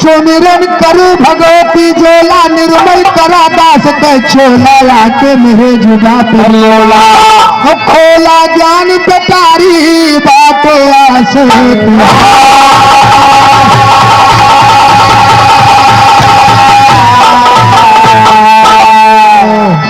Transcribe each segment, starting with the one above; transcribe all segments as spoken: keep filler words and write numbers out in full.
सुमिरन करू भगवती जोला, निर्मल करा दास कै चोला, आके मेरे जुबा पे लोला। खोला ज्ञान पेटारी, बाटे आस तुम्हार।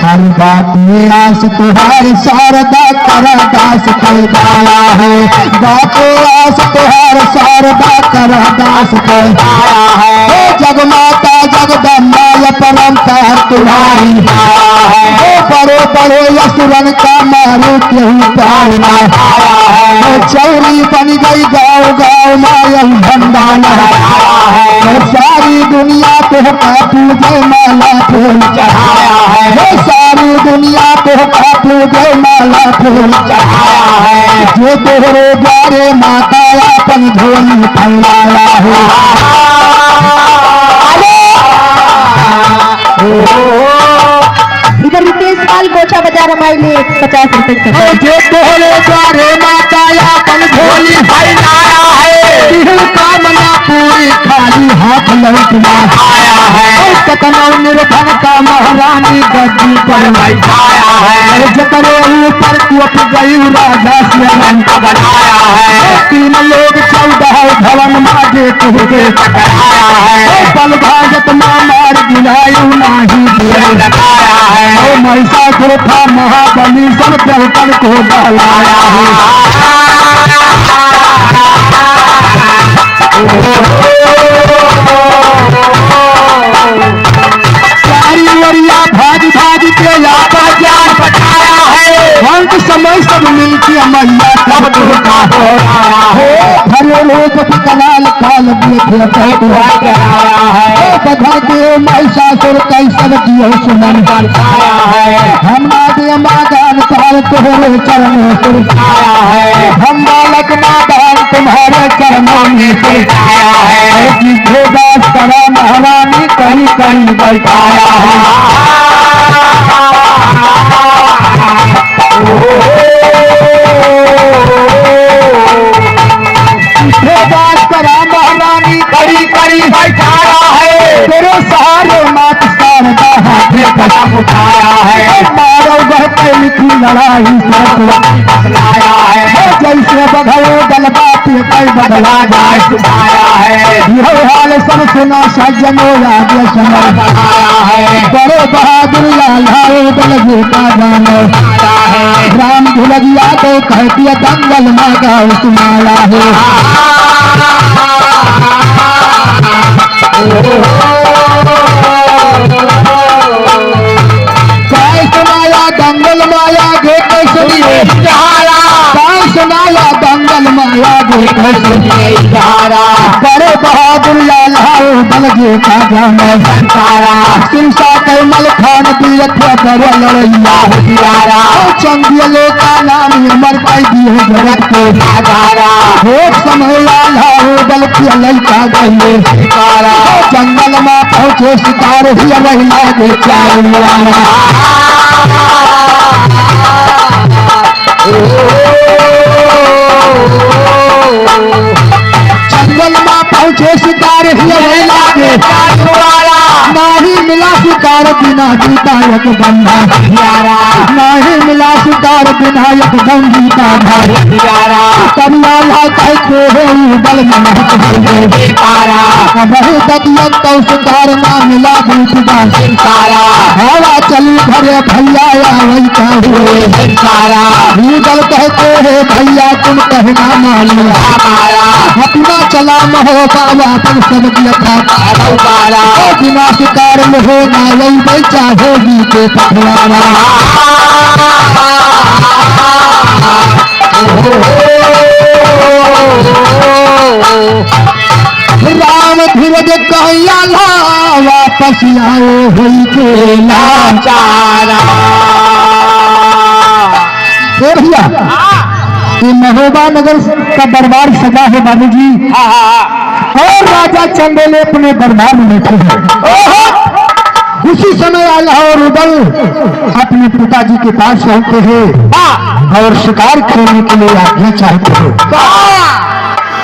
हर बात में आस तुहार, शारदा करा दास कै दाया है। बाटे आस तुहार, शारदा करा दास कै दाया है। हे जगमाता जगदम्बा, ये परंपार तुम्हारी दाया है। हे बड़े बड़े असुरन का मारे केहू पार ना आया है। हे चौरी बन गई गाँव गाँव मा यही भंडारा आया है। हे सारी दुनिया तोहका पूजे, माला फूल चढ़ाया है। हे सारी दुनिया तोहका पूजे, माला फूल चढ़ाया है। जो तोहरे द्वारे माता आपन झोली फैलाया है। इधर रितेश पाल गोछा बाजार हमारे लिए पचास रुपए का। ओ जे तोहरे द्वारे माता आपन झोली फैलाया है। दिल कामना पूरी, खाली हाथ लौट ना आया है। ओ कतनो निर्धन का महारानी गद्दी पर बैठाया है। अरे जकरे ऊपर कोप गई राजा से अनंत बनाया है। तीन लोक चौदह भवन माजे तुझे टकराया है। बल भाजत मा मार गिरायु नाही दिया टकराया है। ओ महिषासुर था महाबली, सब देवतन को बहलाया है। चारी ओरिया भाग भाग के आपन जान बचाया है। अंत समय सब मिलके मैया सब दुख का हो रहा है। हरे रूप विकराल काल देखे कैसे आया है। बधर के महिषासुर कैसन दियो सुमन बरसाया है। हम ना दे मादान पार तोहरे चरण आया है। हम बालक नादान तुम्हारे चरणों में सिर आया है। जिसे दास करा महारानी कहीं कहीं बैठाया है। जिसे दास करा महारानी कहीं कहीं बैठाया है। तेरे सहारे मात शारदा हाथे कलम उठाया है। मारो बहते लिखी लड़ाई सरस्वती बतलाया है। जैसे बघवे बलवा पे कई बदला जाए सुनाया है। यह हाल सब सुना सज्जनों, आगे समय बढ़ाया है। बड़े बहादुर लाला रे बल जी का जानो। राम ढुलगिया तो कह दिया दंगल मा गाँव सुनाया है। काय सुनाया दंगल माया गे कैसनी। काय सुनाया दंगल माया गे कैसनी। बड़े बहादुर लाला बल जी का जानो। सिरसा के मलखान दिए थे बड़े लड़ैया। चंदियले का नाम अमर कर दिए जगत के। एक समय लाला बल के लइका गइले। जंगल मा पहुँचे शिकार हुआ महिला के चारों। जंगल मा पहुँचे शिकार हुआ महिला के। नाही मिला शिकार बिना जूता एक बंधा। नाही मिला शिकार बिना एक बंधी का घर। तब लाला कहते हैं, "बल में महक है पारा।" अब है दतियन तो शिकार ना मिला दूसरा। हवा चली भरे भैया, या वही का हुए। भूगल कहते हैं, "भैया तुम कहना मानो हमारा।" अपना चला महो बाबा तब सब दिया था। बिना शिकार में हो ना वही बेचा होगी के पखवाड़ा। राम धीरज कहिया ला वापस आओ होई के लाचारा। ए भैया, ये महोबा नगर का दरबार सजा है बाबूजी। हाँ, हाँ, हाँ। और राजा चंदेले अपने दरबार में बैठे हैं। ओहो! उसी समय आल्हा और रुदल अपने पिताजी के पास पहुंचते हैं। हाँ। और शिकार करने के लिए आज्ञा चाहते हैं। हाँ।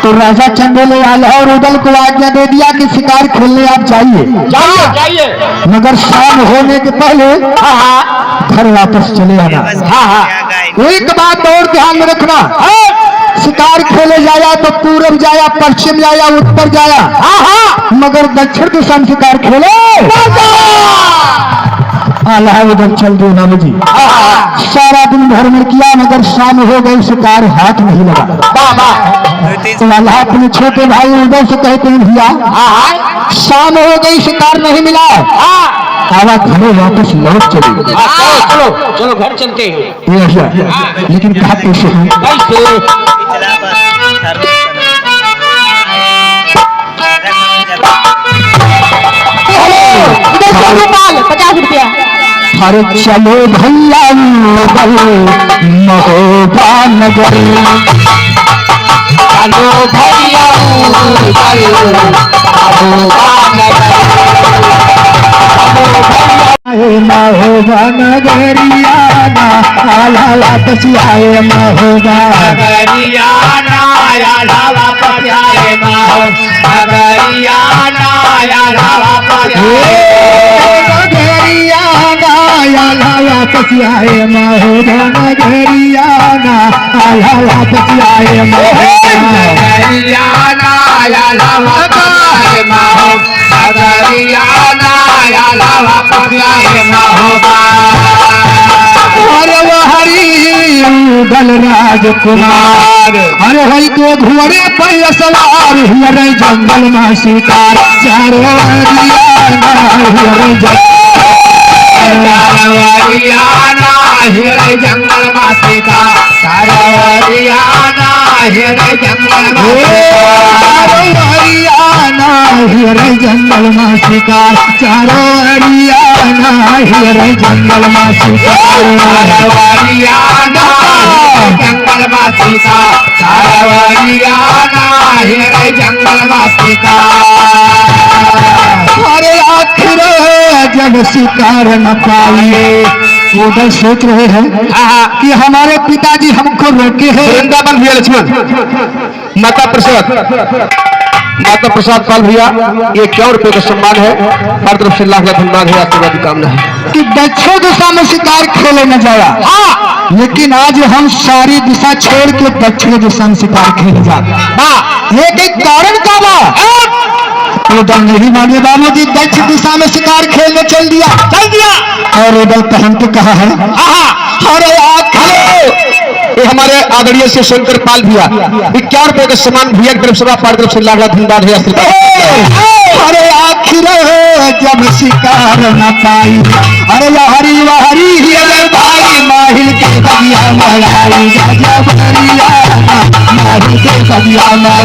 तो राजा चंदेल आल्हा और रुदल को आज्ञा दे दिया कि शिकार खेलने आप जाइए, जाइए, जाइए। मगर शाम होने के पहले हाँ, हाँ। घर वापस चले आना। हाँ, हाँ। एक बात और ध्यान में रखना, हाँ। शिकार खेले जाया तो पूरब जाया, पश्चिम जाया, उत्तर जाया, हाँ, हाँ। मगर दक्षिण दिशा में शिकार खेले ना जा। आल्हा उधर चल दियो नाम जी। हाँ, हाँ। सारा दिन भ्रमण किया मगर शाम हो गई, शिकार हाथ नहीं लगा। वाह, वाह। तो आल्हा अपने छोटे भाई उदल से कहते हैं, भैया, हाँ, हाँ। शाम हो गई, शिकार नहीं मिला। हाँ। आवा घरे वापस लौट चली। हाँ, चलो, चलो, चलो, घर चलते हैं। ये भैया, लेकिन कहा कैसे है? कैसे? इधर से गोपाल, पचास रुपया। अरे चलो भैया उदल महोबा नगर। चलो भैया उदल महोबा नगर। हे महोबा नगरिया ना, आल्हा वापस आए महोबा। नगरिया ना, आल्हा वापस आए महोबा। नगरिया ना, आल्हा वापस आए। नगरिया ना, आल्हा वापस आए महोबा। नगरिया ना, आल्हा वापस आए महोबा। नगरिया ना, आल्हा वापस आए महोबा। नगरिया ना, आल्हा वापस आए महोबा। अरे वह हरि उदल राजकुमार। अरे हरि के घोड़े पर सवार, हियर जंगल में शिकार। चारों ओरिया ना, हियर जंगल। चारों ओरिया ना, हियर जंगल में शिकार। चारों ओरिया ना, हियर जंगल में शिकार। चारों ओरिया ना, हियर जंगल में शिकार। चारों ओरिया ना, हियर जंगल में शिकार। चारों ओरिया ना, हियर जंगल में शिकार। चारों ओरिया ना, हियर जंगल में शिकार। अरे आखिर जब शिकार न पाए, उदल सोच रहे हैं हाँ, हाँ। कि हमारे पिताजी हमको रोके हैं। वृंदावन भैया लक्ष्मण, माता प्रसाद, माता प्रसाद पाल भैया, ये इक्यावन रुपये का सम्मान है, हर तरफ से लाख लाख धन्यवाद है, आशीर्वाद की कामना है। कि दक्षिण दिशा में शिकार खेले न जाया, हाँ। लेकिन आज हम सारी दिशा छोड़ के दक्षिण दिशा में शिकार खेले जाते हैं। हाँ। एक एक कारण का बा। हाँ। उदल नहीं माने बाबूजी, दक्षिण दिशा में शिकार खेलने चल दिया। चल दिया। और उदल पहन के कहा है, आहा। अरे आखिर ये हमारे आदरणीय शिव शंकर पाल भैया, इक्यावन रुपए का सम्मान भैया की तरफ से, बाप की तरफ से लाख लाख धन्यवाद है, आशीर्वाद। अरे आखिर जब शिकार न पाई, अरे या हरी वा हरी, अरे भाई माहिल के बगिया में आई, जब हरिया माहिल के बगिया में आई।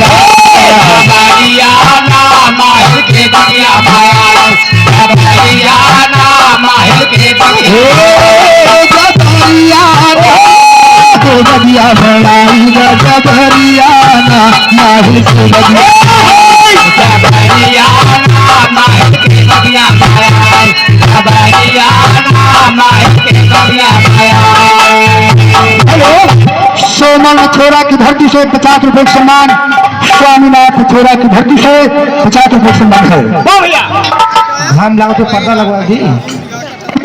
बगिया ना माहिल के बगिया में आई। जबरिया ना माहिल के बगिया। ए, जबरिया ना, जबरिया बड़ाई ना, जबरिया ना माहिल के बगिया। जबरिया ना माहिल के बगिया, जबरिया ना माहिल के बगिया। हेलो, सोमल मथुरा की धरती से पचास रुपए का सम्मान, स्वामीनाथ मथुरा की धरती से पचास रुपए का सम्मान है। वाह भैया। घाम लागो तो पर्दा लगवा दी।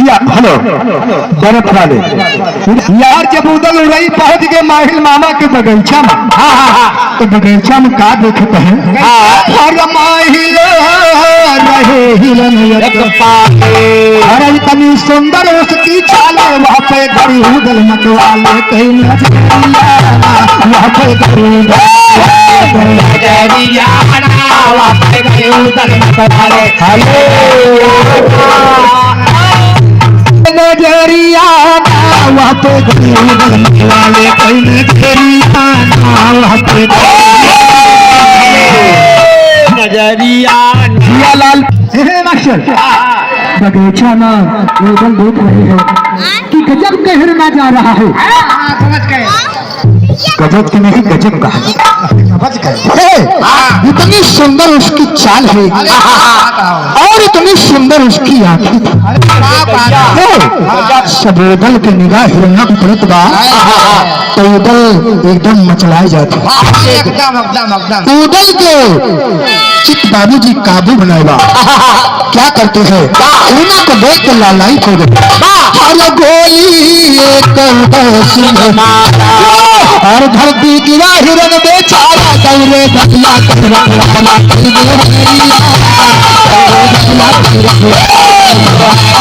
या, हेलो, बर्फ वाले। यार, जब उदल उड़ई पहुंच गए माहिल मामा के बगीचा में, हाँ, हाँ, हाँ। तो बगीचा में का देखत हैं? हाँ। हर माहिल रहे हिरन एक एक पाले। अरे, इतनी सुंदर उसकी चाले, वहाँ पे घड़ी उदल मतवाले, कहीं नजरिया, वहाँ पे घड़ी उदल। नजरिया, वहाँ पे घड़ी उदल मतवाले। हेलो। नजरिया ना वहाँ पे घड़ी उदल वाले, कोई नजरिया ना वहाँ पे। नजरिया ना। जियालाल, हे मास्टर, बगीचा में उदल देख रहे हैं कि गजब कहर में जा रहा है। हाँ, हाँ, समझ गए। गजब तो नहीं, गजब कहा। समझ गए? हे, हाँ। इतनी सुंदर उसकी चाल है। अरे, हाँ, हाँ, हाँ। और इतनी सुंदर उसकी आंखें थी। अरे, क्या बात है। हे, हाँ। सबोदल के निगाह हिरना पे पड़त बा। हाँ, हाँ, हाँ। तो उदल एकदम मचलाए जात है। हाँ, एकदम, एकदम, एकदम। उदल के चित बाबूजी काबू बनाए बा। क्या करते हैं? उन्हें तो देख के लालायित हो गए। अरे गोली एक दस में मारा। और धरती गिरा हिरन बेचारा, दौड़े बदला कर रखवाला कर दे हरिया।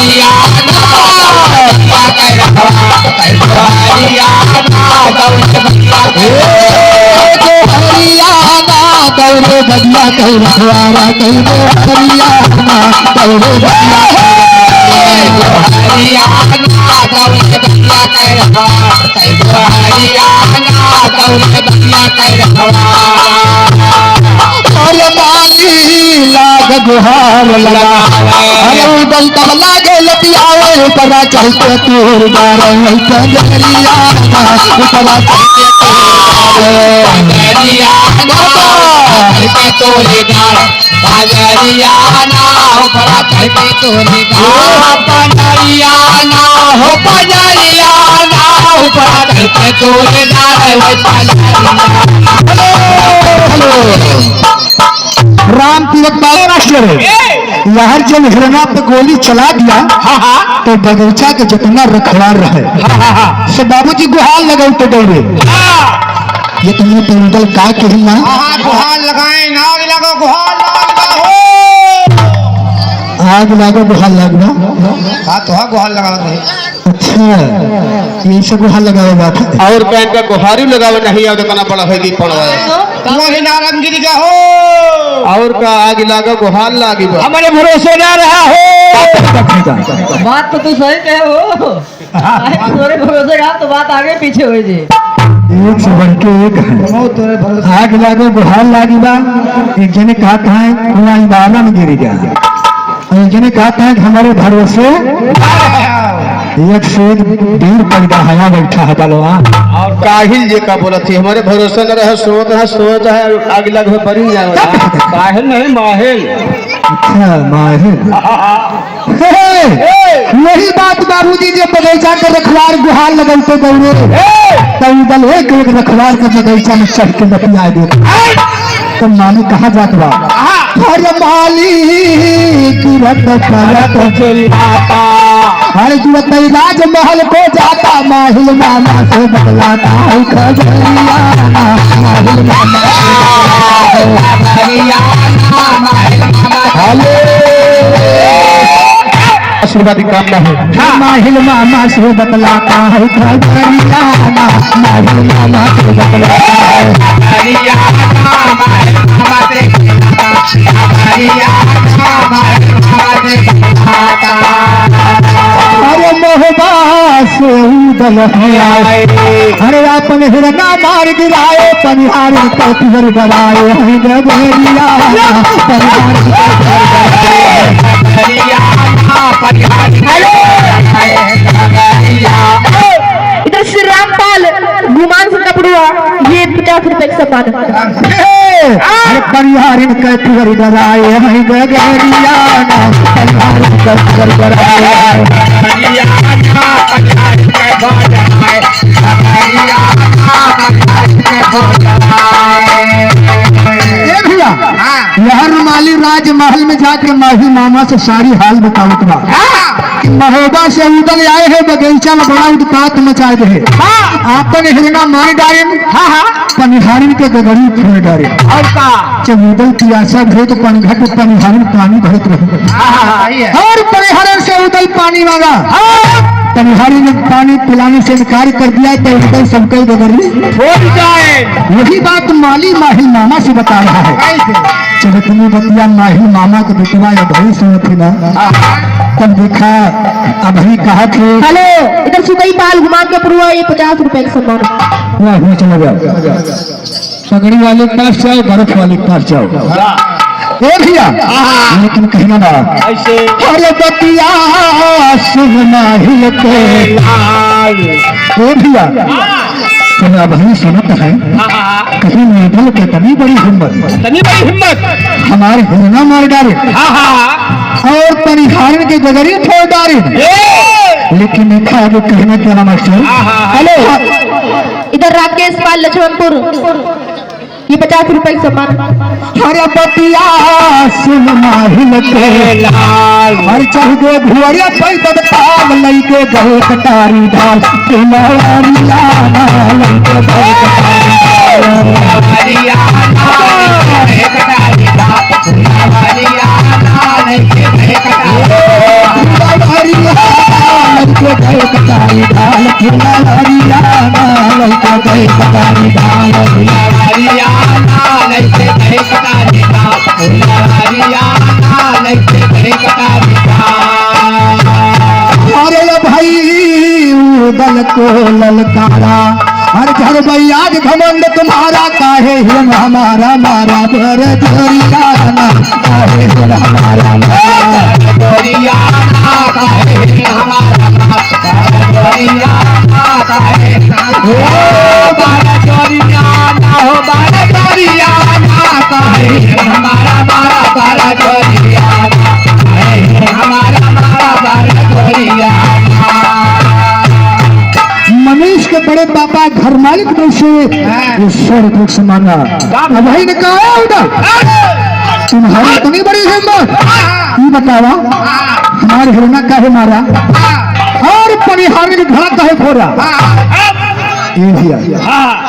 हरियाणा, दौड़े बदला कर रखवाला कर दे हरियाणा। ए, तो हरियाणा, दौड़े बदला कर रखवाला कर दे हरियाणा, दौड़े बदला। हरियाणा, दौड़े बदला कर रखवाला कर दे हरियाणा, दौड़े बदला कर रखवाला। अरे माली लाग गुहार लगा, अरे उदल तब लागे लतियावे, ऊपरा चढ़ के तोर डारे, पगरिया, ऊपरा चढ़ के तोर डारे। पगरिया, ऊपरा चढ़ के तोर डारे, पगरिया, ऊपरा चढ़ के तोर डारे। पगरिया, हो पगरिया, ऊपरा चढ़ के तोर डारे, पगरिया। Hello, hello. Ram Tirath Baba master है। ए! यार जब हिरना पे गोली चला दिया, हाँ, हाँ। तो बगीचा के जितना रखवार रहे, हाँ, हाँ, हाँ। सब बाबूजी गुहार लगाओ तो दौड़े। हाँ। ये तो मुंह पे उंगल का कहना। हाँ, हाँ, गुहार लगाए, नाग लगा, गुहार लगा, लगा हो। आग लागो, गुहार लगवा। हाँ, तो हाँ, गुहार लगा रहे। अच्छा, ये सब गुहार लगावे बात है। और का इनका गुहारी लगावे नहीं आवत, इतना बड़ा है कि पड़वा है। वही नारंगी का हो। और का आग लागा, गुहार लागी बा। हमारे भरोसे ना रहा हो। बात तो तू सही कहे हो। अरे तोरे भरोसे का तो बात आगे पीछे हो जी। एक से बढ़ के एक है। बहुत तोरे भरोसे। आग लागो, गुहार लागी बा। एक जने कहत है, कुआं अंधारा में गिर गया। और जने कहत है कि हमारे भरोसे एक से एक वीर पैदा हया बैठा है बलवान। और काहिल जे का बोलत थी, हमारे भरोसे न रहे, सोच है, सोच है, आग लग में बरी जाए। काहिल नहीं, माहिल। अच्छा, माहिल। हे, वही बात बाबूजी जे बगीचा के रखवार गुहार लगौते दौड़े। तब उदल एक एक रखवार के बगीचा में चढ़ के लतिया दे। तो माने कहा जात बा, हाँ। हर मालिक रत परत चिल्लाता। हर जुवत राजमहल को जाता, माहिल मामा से बतलाता है खजरिया। माहिल मामा से बतलाता है। हेलो। आशीर्वाद की कामना है। हाँ। माहिल मामा से बतलाता है खजरिया, माहिल मामा से बतलाता है। खजरिया, माहिल मामा से बतलाता है, खजरिया, माहिल मामा से बतलाता है। अरे महोबा से उदल है आए। अरे आपन हिरना मार गिराए, पनिहार का पियर डराए हैं गगरिया। पनिहार का पियर डराए। इधर श्री रामपाल गुमान से कपड़ुआ, ये पचास रुपए का सम्मान। अरे पनिहारिन का पियर डराए हैं गगरिया। पनिहारिन का पियर डराए हैं। ए भैया, हाँ। यह रुमाली राजमहल में जाके माही मामा से सारी हाल बतावत बा। हाँ। कि महोबा से उदल आए हैं, बगीचा में बड़ा उत्पात मचा दे है। हाँ। आपन हिरना मार डारेन, हाँ, हाँ। पनिहारिन के गगरी फोड़ डारेन। और का? जब उदल पियासा भे तो पनघट पनिहारिन पानी भरत रहे। हाँ, हाँ, हाँ, ये। और पनिहारिन से उदल पानी मांगा। हाँ। पनिहारिन ने पानी पिलाने से इनकार कर दिया तो उदल सबके गगरी फोड़ जाए। वही बात माली माहिल मामा से बता रहा है। कैसे? जब इतनी बतिया माहिल मामा के बेटवा अभई सुनत है ना, हाँ। तब देखा अभई कहा थे। हेलो, इधर सुदई पाल गुमान के पुरुआ, ये पचास रुपए का सम्मान। वाह, वाह, चला जाओ। पगड़ी वाले के पास जाओ, बर्फ वाले के पास जाओ। ए भैया, हाँ। लेकिन कहना ना। कैसे? अरे बतिया सुन माहिल के। ए भैया, तो अबहीं सुनत है, हाँ, हाँ, हाँ। कहीं नोडल के इतनी बड़ी हिम्मत। इतनी बड़ी हिम्मत। हमार हिरना मार डारे। हाँ, हाँ, हाँ। और पनिहारन के गगरी फोड़ डारे। ए! लेकिन एक आगे कहना चाहना मास्टर। हाँ, हाँ, हाँ। हेलो। इधर राकेश पाल लक्ष्मणपुर। ये पचास रुपए के सामान। अरे बतिया सुन माहिल के लाल। हर चढ़ गए घुअरे पैदल पाल लइके गए कटारी ढाल। दुलारिया ना लइके गए कटारी ढाल। दुलारिया ना लइके गए कटारी ढाल। दुलारिया ना लइके गए कटारी ढाल। दुलारिया ना लइके गए कटारी ढाल। दुलारिया ना लइके गए कटारी ढाल। दुलारिया ना लइके गए कटारी ढाल। दुलारिया ना लइके गए कटारी ढाल। अरे भाई उदल को ललकारा, हर घर बैयाज घमंड तुम्हारा, काहे हिम हमारा मारा बर जोरिया ना, काहे हिम हमारा मारा। जोरिया ना, काहे हिम हमारा मारा। ओ, बारा जोरिया ना हो, बारा जोरिया ना, काहे हमारा मारा, बारा जोरिया ना, काहे हमारा मारा, बारा जोरिया ना। मनीष के बड़े पापा घर मालिक में से हाँ। ये सौ रुपये से मांगा। बाप। अब भाई ने कहा, "ए उधर, हाँ। तुम्हारी इतनी बड़ी हिम्मत, हाँ। ये बतावा, हाँ। हमारे हिरना काहे मारा?" हाँ। और पनिहार के घड़ा काहे फोड़ा? हाँ। ये दिया। हाँ।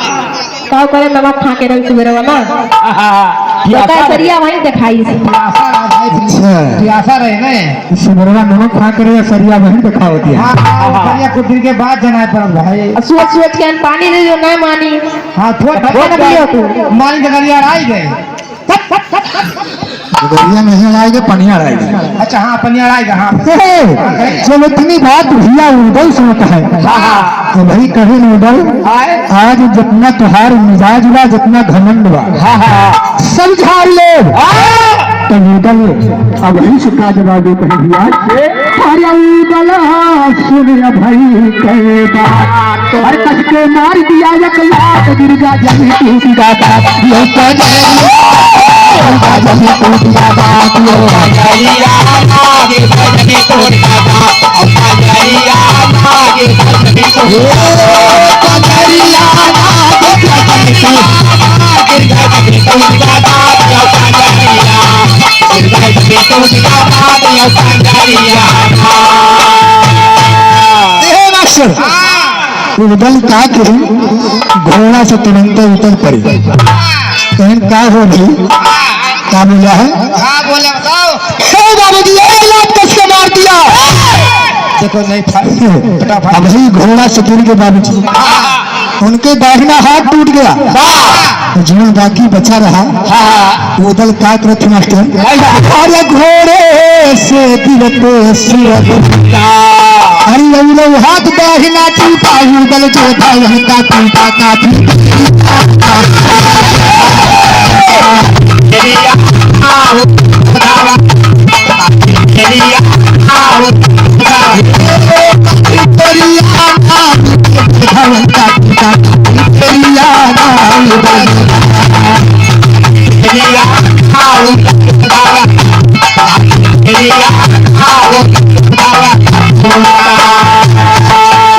का करे नमक खा के रंग सुबेरे वाला? हाँ, हाँ, हाँ। बता, प्यासा रहे। सरिया वहीं देखाई से। प्यासा रहा भाई, अच्छा। प्यासा रहे ना। सुबेरवा नमक खा के रहे, सरिया वहीं देखावत है। हाँ, हाँ, हाँ। सरिया कुछ दिन के बाद जनाए पड़ल भाई। और सोच सोच के हम पानी दे जो ना मानी। हाँ, थोड़ा थोड़ा ना पियो तू। मानी तो गरिया आई गए। गरिया नहीं आएगा, पनिया आएगा। अच्छा, हाँ, पनिया आएगा, हाँ। ए, जब इतनी बात भैया उदल सुनत है, हाँ, हाँ। तो भाई कहे उदल, आए। आज जितना तुहार मिजाज बा, जितना घमंड बा, हाँ, हाँ। सब झाड़ ले। हाँ। तो उदल अब वही से का जवाब देते हैं भैया। अरे उदल सुन भाई के बात। अरे कस के मार दिया एक लात, गिर जा जमीन टूट जाता। यो पजरिया, गिर जा जमीन टूट जाता। यो पजरिया, गिर जा जमीन टूट जाता। यो पजरिया, गिर जा जमीन टूट जाता। ए मास्टर, हाँ। उदल का कही, घोड़ा से तुरंत उतर पड़ी। कहन का हो भाई? का बोला है? हाँ, बोला, बताओ। हे बाबूजी, एक लात कस के मार दिया। देखो, नहीं फा-, फटाफट। अब ही घोड़ा से गिर के बाबूजी। हाँ। उनके दाहिना हाथ टूट गया। वाह। तो जीवन बाकी बचा रहा। हाँ। उदल का करत मास्टर? भाई साहब। अरे घोड़े से गिरते सिर। अरे उदल हाथ दाहिना टूटा, उदल जो था वही का टूटा काफी।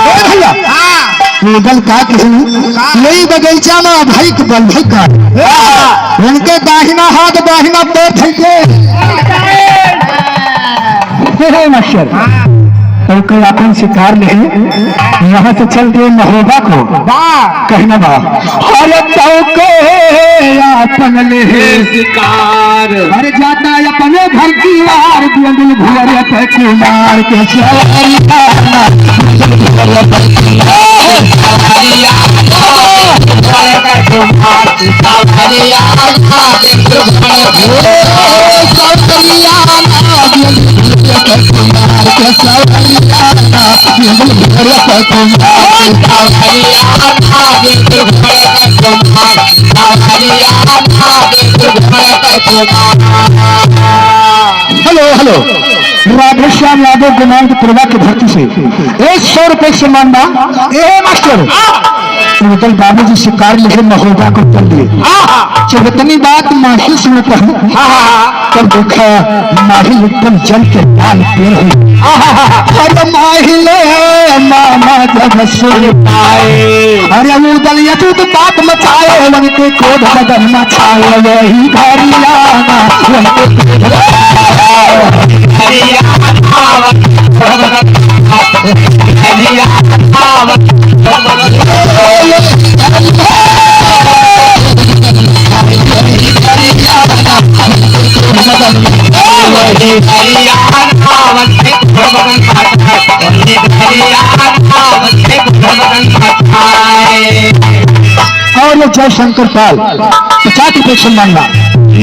ए भैया, हाँ। उदल का कही, हाँ। यही बगीचा में भाई के बल भाई का। हाँ। उनके दाहिना हाथ, दाहिना पैर फेंके। हे, हे मास्टर, हाँ। तो कोई अपन शिकार ले, यहाँ से चल दिए महोबा को। वाह। कहना बा, अरे तो के अपन ले शिकार। अरे जाता अपने घर की वार, बिंदुल भुअरे पे कुमार के सवरिया। हेलो, हेलो, राधे श्याम यादव गुमानपुरवा के धरती से एक सौ रुपए के सम्मान बा। ए मास्टर, उदल बाबूजी शिकार लिहे महोबा को कर लिए। जब इतनी बात माही सुनता हूँ, तब देखा माही एकदम जल के लाल पेड़ हुई। अरे माही ले मामा जब सुन पाए, अरे उदल यथुत बात मचाए, उनके क्रोध बदन मचाए, वही घरिया ना, वही घरिया ना। और ये जयशंकर पाल पचास रुपए से मांगा।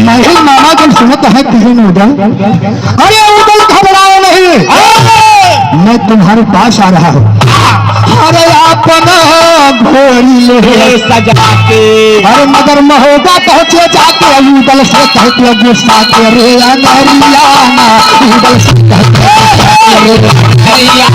महल मामा जब सुनत है किसी ने उदल, अरे उदल घबराओ नहीं, मैं तुम्हारे पास आ रहा हूँ। अरे अपना घोड़ी ले सजा के, अरे मगर महोबा पहुँचे जाके उदल से कहते गुस्सा के, रे अनहरिया ना, उदल से कहते रे अनहरिया।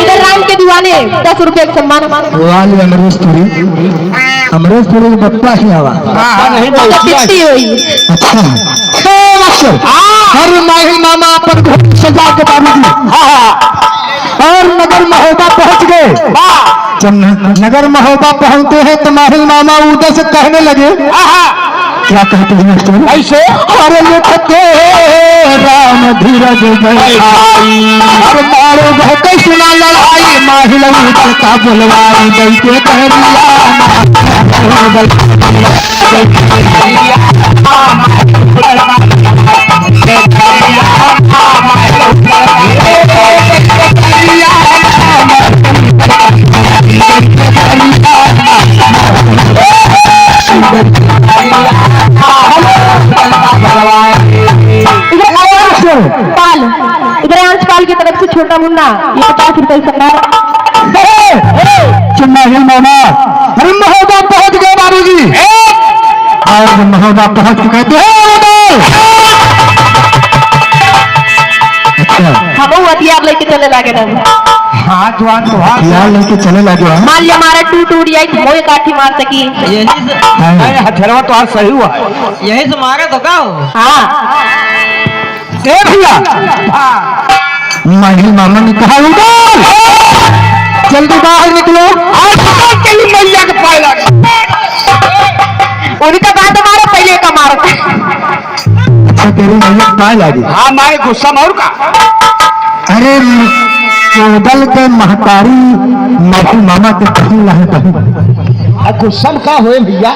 इधर राम के दीवाने, दस रुपए के सम्मान। वाली अमरीश पुरी, अमरीश पुरी के बप्पा ही आवा। हाँ, हाँ, नहीं, वो तो नहीं, पिट्टी हुई। अच्छा। ए, मास्टर। हाँ। अरे माही मामा अपन घोड़ी सजा के बाबूजी। हाँ, हाँ। और नगर महोबा पहुंच गए। वाह। जब न-, नगर महोबा पहुंचते हैं तो माही मामा उदल से कहने लगे। हाँ, हाँ। क्या कहते हैं मास्टर? कैसे? अरे लिखते राम धीरज बैठाई। अरे मारो बहुत सुना लड़ाई, माही लंगोट का बुलवाई, बैठे कहरिया। इधर आंश पाल, इधर आंश पाल की तरफ से छोटा मुन्ना, ये पचास रुपए का नारा। चिन्ना हिल मामा, अरे महोबा पहुंच गए बाबूजी। और महोबा पहुंच के कहते हैं, "ए उदल।" अच्छा। हम वो हथियार लेके चले लागे ना। हाँ, जवान तो हाँ। हथियार लेके चले लागे, हाँ। मान लिया, हमारा टूट उड़ जाए, तो मोए काठी मार सकी। यही से, हाँ। अरे, हथियारवा तो आज सही हुआ। यही से मारे तो का हो? हाँ। ए भैया, हाँ। माही मामा ने कहा, "उदल, जल्दी बाहर निकलो।" आज तो तेरी मैया के पाए लागे। उनका बात मारो, पहले का मारो। अच्छा, तेरी मैया के पाए लागे। हाँ, मारे गुस्सा में और का। अरे, उदल के महतारी माही मामा के बहिन ना है, बहिन। आ, गुस्सा में का होए भैया?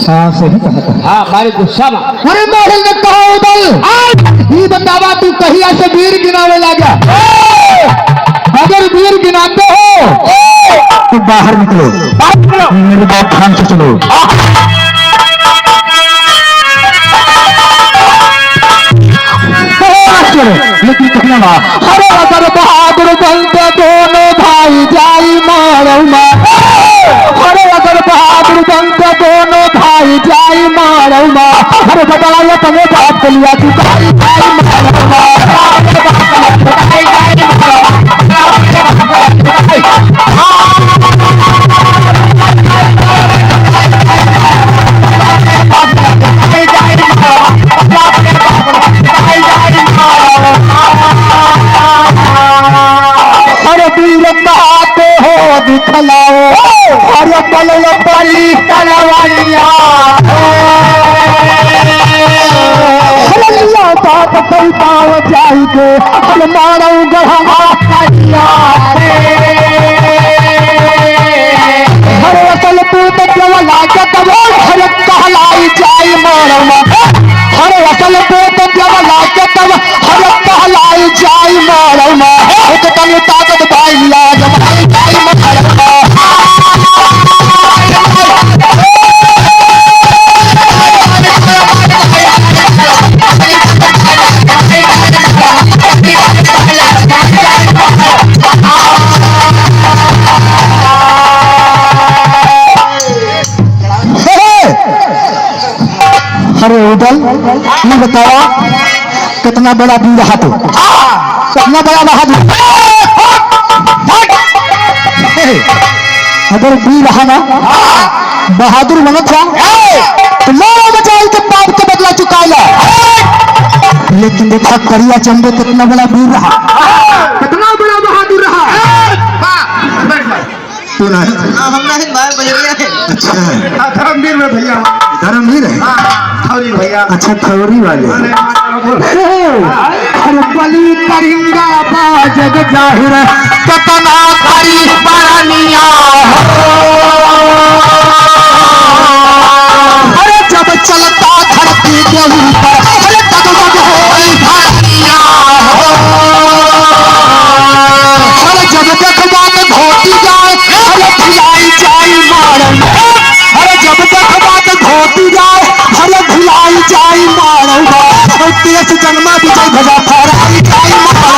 हाँ, सही कहा था। हाँ, मारे गुस्सा में। अरे माही ने कहा, "उदल, आज ई बतावा तू कहिया से बीर गिनावे लागा? अगर बीर गिनाते हो, तो बाहर निकलो।" बाहर निकलो। मेरी बात ध्यान से सुनो। अरे मास्टर, लेकिन कितना ना। अरे अगर बहादुर बनते दोनों भाई जाई मारौमा। अरे अगर बहादुर बनते दोनों भाई जाई मारौमा। अरे बदला अपने बाप के लिया चुकाई जाई मारौमा। अरे वीर कहाँ पे हो दिखलाओ, अरे बल परी तलवारिया। अरे लिया बाप कई पाव जाई के, अरे मारौ गढ़ा करिया। अरे असल पूत देवला के तब, अरे कहलाई जाई मारौमा। अरे असल पूत देवला के तब, अरे कहलाई जाई मारौमा। एक तनी ताकत भाई लाज माई जाई मारौमा। अरे उदल, ये बतावा, कितना बड़ा वीर रहा तू, कितना बड़ा बहादुर। अगर वीर रहा ना, बहादुर बनत रहा, तो मारा बचाई के पाप के बदला चुकाइला। लेकिन देखा, करिया चंदे कितना बड़ा वीर रहा, कितना बड़ा बहादुर रहा। वाह, बैठ भाई। तू ना है? हाँ, हम ना है, भाई, बजरिया है। अच्छा। हाँ, धर्मवीर में भैया। धर्मवीर है? हाँ, हाँ, खौरी भैया। अच्छा, खौरी वाले। अरे, माता बोल। अरे, बलि करिंगा बा जग जाहिर, कतना करी बरनिया हो। अरे, जब चलता धरती के ऊपर, अरे, डगमग होई धरनिया हो। अरे, जब देखबा त धोती जाए, अरे, भिलाई जाई मारन। अरे, जब देखबा त धोती जाए, अरे, भिलाई जाई मारन। अरे, तेज जनमा विजय ध्वजा फहराई जाई मारन।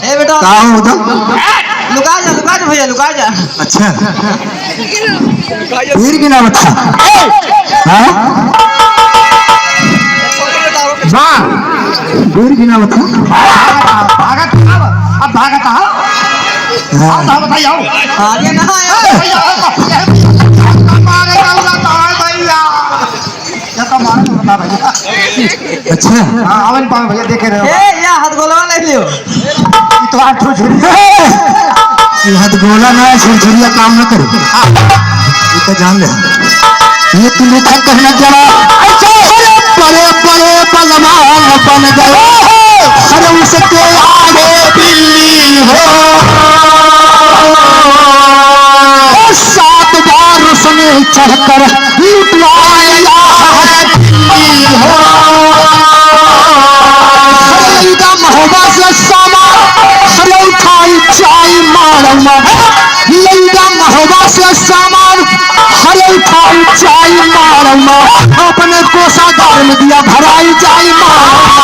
ए बेटा। का हो उधर? लुका जा, लुका जा भैया, लुका जा। अच्छा। वीर गिनावत था। हाँ? वाह। वीर गिनावत था। भागत, अब, अब भागत, हाँ? हाँ। अब बताइए, आओ। आगे ना आया। भैया, आओ, आओ। मारे का उड़ा तो है भैया। ये तो मारे तो बता भैया। अच्छा। हाँ, आवन पावन भैया देखे रहे हो। ए, या हाथ गोलवा ले लियो। ये तो हाथ छुरछुरी। ये हाथ गोला ना है, छुरछुरिया काम ना करे। ये तो जान ले। ये तू लेखक कहना जरा। अच्छा, अरे बड़े बड़े बलवान बन गए। अरे उसके आगे बिल्ली हो। सात बार उसने चढ़कर लुटवा लिया है दिल्ली हो। लइदा महुआ से सामान, अरे उठाई जाई मारवा। लइदा महुआ से सामान, अरे उठाई जाई मारवा। अपने कोषागार में दिया भराई जाई मारवा।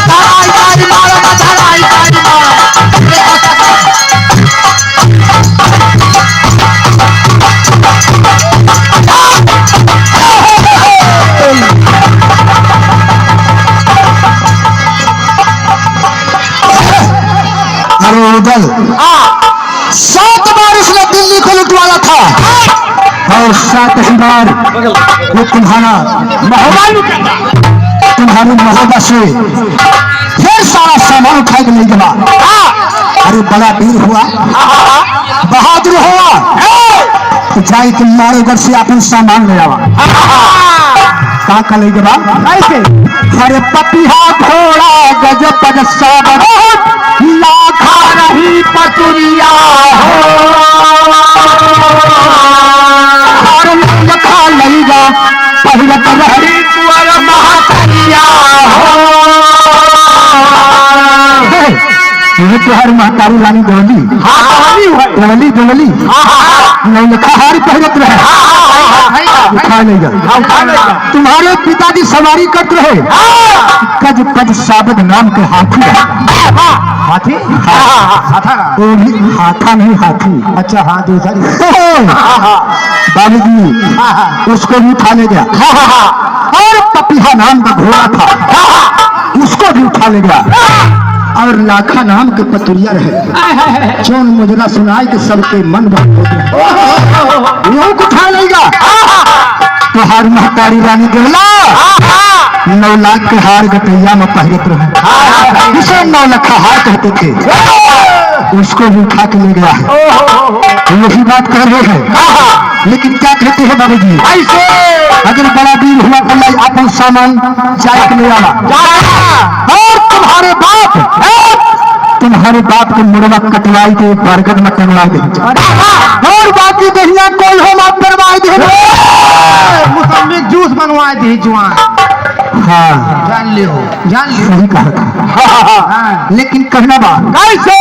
भराई जाई मारवा, भराई जाई मारवा। अरे उदल, हाँ। सात बार उसने दिल्ली को लुटवाया था और सात ही बार वो तुम्हारा महोबा लुटा था। तुम्हारी महोबा से ढेर सारा सामान उठा के ले गया। हाँ। अरे बड़ा वीर हुआ, बहादुर हुआ, तो जाए के मारोगढ़ से अपन सामान ले आवा। का का ले गवा? ऐसे। अरे पपिहा घोड़ा गज पद सावन, लाखा रही पतुरिया हो। और लखा लइगा पहिरत रहरी तुअर महतरिया हो। हे, ये तुहर महतारी रानी डोली। हाँ, डोली हुआ। डोली, डोली। हाँ, हाँ, हाँ। नौलखा हार पहिरत रहे। हाँ, हाँ, हाँ, हाँ। उठा ले जा। हाँ, उठा ले जा। तुम्हारे पिताजी सवारी करत रहे। हाँ। गज पद साबद नाम के हाथी रहे। हाँ। हाथी? हाँ, हाँ, हाँ, हाथा ना। वो भी हाथा नहीं, हाथी। अच्छा, हाँ, दूसरी। हाँ, हाँ। बाबूजी, हाँ, हाँ। उसको भी उठा ले गया। हाँ, हाँ, हाँ। और पपिहा नाम का घोड़ा था, हाँ, हाँ। उसको भी उठा ले गया। हाँ। और लाखा नाम के पतुरिया रहे, हाँ, हाँ, हाँ। जौन मुजरा सुनाए के सबके मन बहल हो गया। ओहो, ओहो, ओहो। वो को उठा ले गया। हाँ, हाँ। तोहार महतारी रानी देवला, हाँ, हाँ। नौ लाख के हार गटैया में पहिरत रहे, हाँ, हाँ। उसे नौ लाख हार कहते थे। हाँ। उसको भी उठा के ले गया है। ओहो, ओहो। वही बात कर रहे हैं। हाँ, हाँ। लेकिन क्या कहते हैं बाबूजी? ऐसे। अगर बड़ा वीर हुआ तो लाई अपन सामान जाए के ले आवा। जाए। और तुम्हारे बाप, तुम्हारे बाप के मुड़वा कटवाई के बरगद में टंगवा दे। अरे वाह। और बाकी दहिया कोई हो माफ करवाई दे। ए, मुसम्मी जूस बनवाई दे जुआन। हाँ। जान लियो, जान लियो। सही कहा था। हाँ, हाँ, हाँ। हाँ। लेकिन कहना बा। कैसे?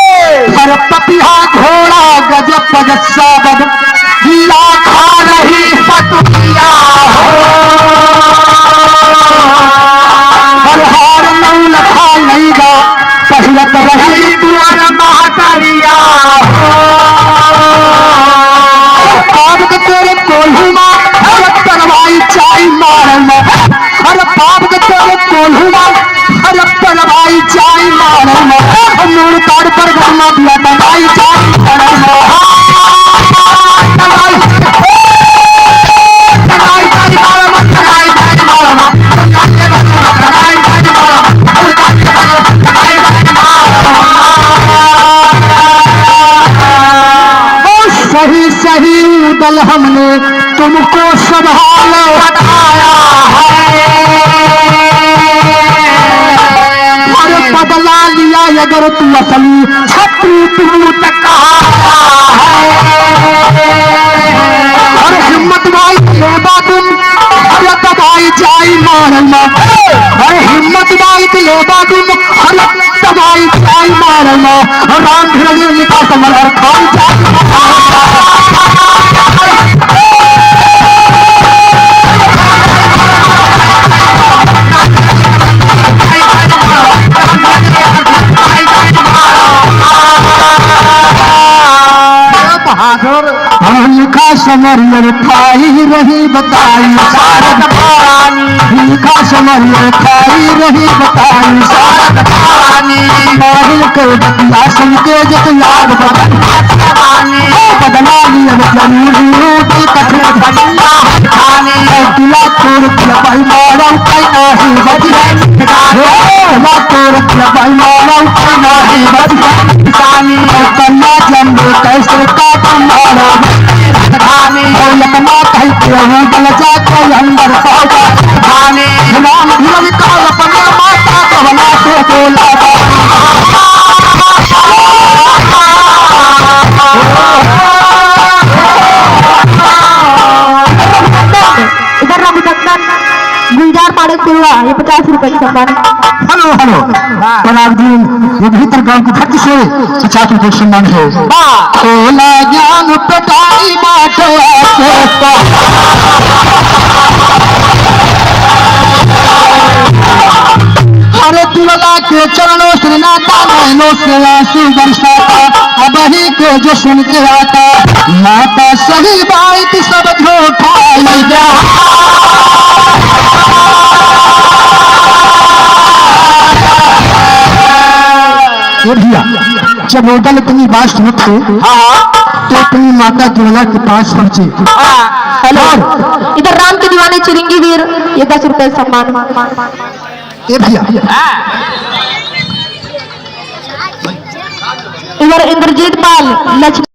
अरे पपिहा घोड़ा गजब पग सबद लाखा रही पतुरिया हो। हर हार नौ लखा लइगा पहिरत रही दुआर महतरिया हो। पाप के तोरे कोल्हू मा हर तलवाई चाई मारन। हर पाप के तोरे कोल्हू मा हर तलवाई चाई मारन। नूर तार पर गरमा दिया तलवाई चाई मारन। तलवाई, तलवाई चाई मारन, तलवाई चाई मारन। सही सही उदल हमने तुमको सब हाल बताया है। अरे बदला लिया अगर तू असली छत्री तू तो कहा है। अरे हिम्मत भाई लोबा तुम अरे दबाई जाई मारन मा। अरे हिम्मत बाई के लेबा तुम, अरे दबाई जाई मारन मा। राम धीरज लिखा समर अरे खाई जाई। बहादुर। हम लिखा समरियर खाई रही बताई सारद भवानी। लिखा समरियर खाई रही बताई सारद भवानी। माहिल के बतिया सुन के जत याद बदन भवानी। ओ बदला लिया जरूर रूप कठिन बदला खानी। ओ दिला तोर दिया भाई मारा उठाई नाही बदला। ओ दिला तोर दिया भाई मारा उठाई नाही बदला। पानी कन्या जम्बो कैसे का तुम्हारा पानी लखना कह के हूँ बल जाके अंदर पाओ पानी। राम धीरज का अपने माता कवना से बोला। इधर रघुनंदन गुलजार पाड़े के हुआ, ये पचास रुपए का सम्मान। Hello, hello. हाँ। प्रणाम जी, ये भीतर गांव की धरती से पचास रुपए सम्मान है। वाह। तोला ज्ञान प्रदाई बाटे आके। अरे दुलला के चरणों से नाता, नैनों से आंसू बरसाता। अबही के जो सुन के आता, माता सही बात सब झूठा ही जा। ए भैया, जब उदल इतनी बात सुनत हो, हाँ, हाँ। तो अपनी माता दुलला के पास पहुंचे। हाँ, हेलो। और इधर राम के दीवाने चिरंगी वीर, ये दस रुपए सम्मान। ए भैया। हाँ। इधर इंद्रजीत पाल, लक्ष्मी